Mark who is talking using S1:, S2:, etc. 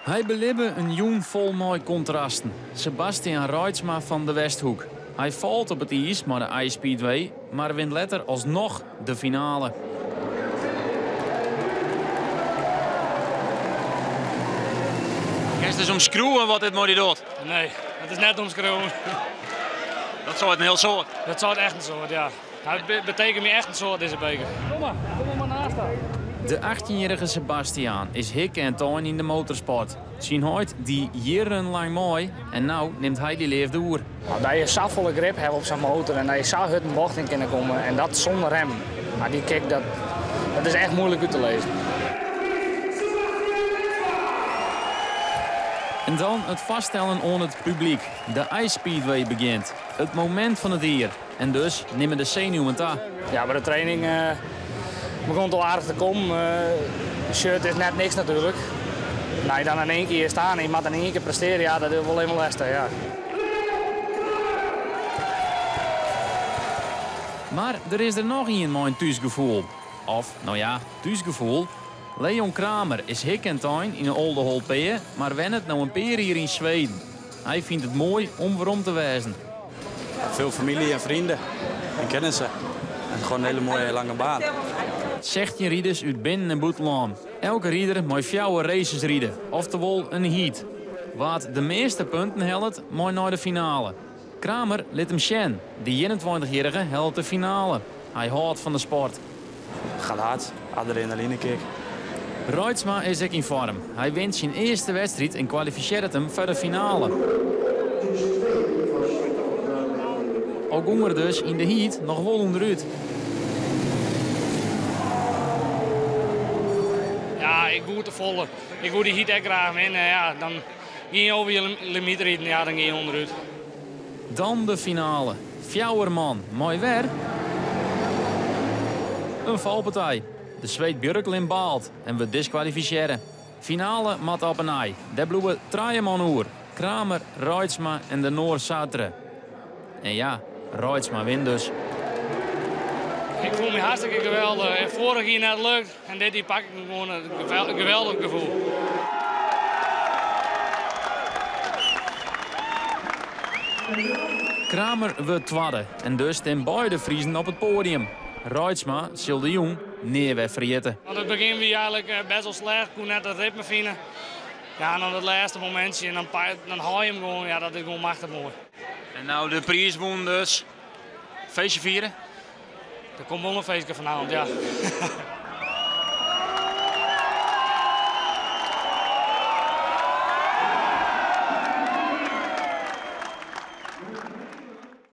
S1: Hy belibbe in jûn fol mei kontrasten. Sebastiaan Reitsma fan de Westhoek. Hy falt op it iis mei de Ice Speedway, mar wint letter alsnoch de finale. Kinst dus omskriuwe wat dit mei dy docht?
S2: Nee, dat is net omskriuwen.
S1: Dat seit in hiel soad.
S2: Dat seit echt in soad, ja. Het betekent my echt in soad, dizze beker. Kom mar, kom mar naast daar.
S1: De 18-jarige Sebastiaan is hikke en tein yn de motorsport. Syn heit die jierrenlang mei en no nimt hy dy leafde oer.
S2: Nou, dat je safolle grip hawwe op sa'n motor en dat je sa hurd in bocht yn kinne komme en dat sûnder remmen. Mar dy kick, dat, dat is echt muoilik út te lizzen.
S1: En dan it foarstellen oan it publyk. De Ice Speedway begjint. It momint fan it jier. En dus nimme de senuwen ta.
S2: Ja, by de training begûn it al aardich te kommen. De shirt is net niks natuerlik. Nou, je dan in één kear staan en je moat in één kear prestearje, ja, dat is wol even lestich, ja.
S1: Mar der is der noch ien mei in thúsgefoel. Of, no ja, thúsgefoel. Leon Kramer is hikke en tein yn 'e Oldeholtpea, mar wennet no in pear jier yn Sweden. Hy fynt it moai om werom te wêzen.
S3: Veel familie en vrienden en kennissen. En gewoon een hele mooie lange baan.
S1: 16 riders út binnen- en bûtenlân. Elke rider mei fjouwer races ride, oftewol in heat. Wa't de measte punten hellet, mei nei de finale. Kramer lit him sjen. De 21-jierrige hellet de finale. Hy hâldt fan de sport.
S3: Gaat hard, adrenaline kick.
S1: Reitsma is ek yn foarm. Hy wint syn earste wedstriid en kwalifisearret him foar de finale. Al gong er dus yn de heat noch wol ûnderút.
S2: Ja, ik woe te folle. Ik woe dy heat ek graach winne. Ja, dan gean je over je limyt riden, ja, dan gean je ûnderút.
S1: Dan de finale. Fjouwer man mei wer in falpartij. De Sweed Björklund baalt en wurdt diskwalifisearre. Finale moat op 'e nij. Dêr bliuwe trije man oer. Kramer, Reitsma en de Noar Sartre. En ja, Reitsma wint dus.
S2: Ik fiel my hartstikke geweldich. En foarich jier net lukt en dit jier pak ik him gewoan in geweldich gefoel.
S1: Kramer wurdt twadde en dus stean beide Friezen op it poadium. Reitsma sil de jûn nea wer ferjitte.
S2: Want it begjin wie eigenlik best wol slecht, koe net it ritme fine. Ja, en dan it lêste momintsje en dan, dan haal je him gewoan. Ja, dat is gewoan machtich moai.
S1: En no de priis wûn dus. Feestje fiere?
S2: Der komt wol in feestje fanavond, ja.